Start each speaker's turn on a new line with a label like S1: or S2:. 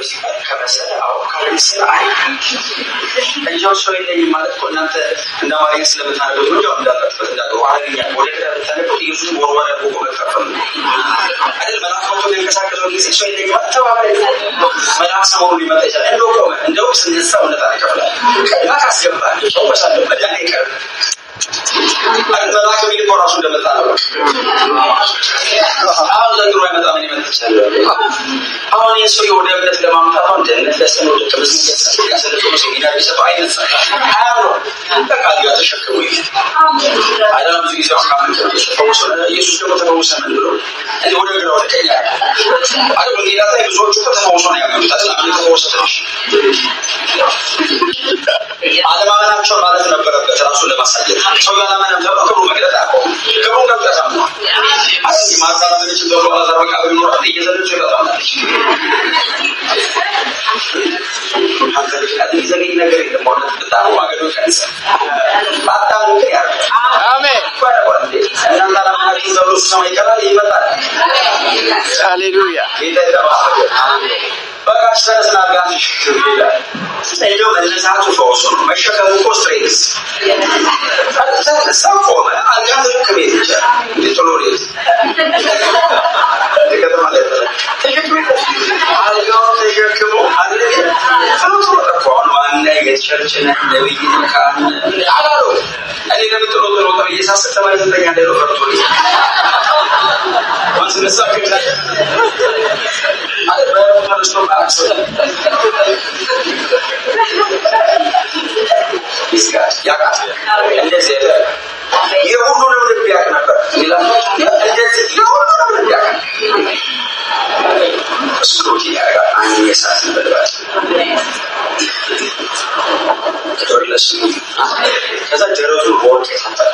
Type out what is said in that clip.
S1: ሲባል ከመሰለ አዎ፣ ካልመሰለ አይ። እንጂ ሰው የለኝም ማለት እኮ እናንተ እንደ አማርኛ ስለምታነቡት ነው። ያው እንዳላችሁበት እንዳገሩ አረብኛ ወደ ግራ ብታነቡት ኢየሱስ ወርወር አድርጎ እኮ መቅረፍ ነው አይደል? መልአክ መጥቶ የሚንቀሳቀሰው ጊዜ ሰው የለኝም ማለት ተባባሪ መልአክ ሰሞኑን ሊመጣ ይችላል። እንደው ቆመ፣ እንደው ስነሳ እውነት አልከፍላል ቀድማ ካስገባል ፈወሳለሁ፣ መዳን አይቀርም። መልአክ የሚልከው ራሱ እንደመጣ ነው። አሁን ዘንድሮ አይመጣም። እኔ መጥቻለሁ። አሁን ይህ ሰው ወደ እምነት ለማምጣት አሁን ደህንነት ሊያስተምሩ ደቀ መዝሙር ያሰለጥኑ ሴሚናር ቢሰጡ አይነሳ አያምሩ። በቃ አልጋ ተሸክሞ ይሄድ አይደለም። ብዙ ጊዜ አሁን ካመን ተፈወሰ፣ ኢየሱስ ደግሞ ተፈወሰ ምን ብሎ እንዲህ ወደ ግራ ወደ ቀኝ አለ። ወንጌላት ላይ ብዙዎቹ እኮ ተፈውሶ ነው ያመኑት አይደል? አሁን የተፈወሰ ትንሽ አለማመናቸውን ማለት ነበረበት ራሱን ለማሳየት። ሰው ያላመነም ተብሎ ክብሩ መግለጥ አያቆምም። ክብሩን ገልጦ ያሳምነዋል። አይ ማርታ አላመነችም ተብሎ አልዓዛር መቃብር ይኖራል እየዘለች ታምናለች። አንተ ልጅ የሚዘገይ ነገር የለም። በእውነት በጣም ማገዶ ይቀንሳል። ባታምኑ ግን ያደርጋል።
S2: አሜን።
S1: እኮ ያደርገዋል እንዴ! እናንተ አላመናችሁም ተብሎ እሱ ሰማይ ይቀራል፣ ይመጣል።
S2: ሃሌሉያ።
S1: ጌታ የተባረከ። በቃ ተነስና አልጋህን ተሸክም ይላል። እንደው መነሳቱ ፈውሱ ነው። መሸከሙ እኮ strength ተነሳ፣ ቆመ፣ አልጋ ተሸክም ሄድ ይቻላል። እንደ ጥሎ ሄድ ከተማ ላይ ተሸክሞ አልጋውን ተሸክሞ አለ ጥሎ ጥሎ ጠፋ። አሁን ዋና የቤት church ነህ፣ ነብይ ነህ፣ ካህን ነህ አላለው። እኔ ለምን ጥሎ ጥሎ ጠ እየሳስብ 89 ላይ ነው ፈርቶ ስነሳ ተነስቶ ያውቃል። እንደዚህ የሁሉንም ልብ ያውቅ ነበር። እንደዚህ የሁሉንም ልብ ያውቃል። Scrutiny ያደርጋል። አንድ የእሳት ነበልባል ክብር ለስሙ። ከዛ ደረቱን በወርቅ የታጠቀ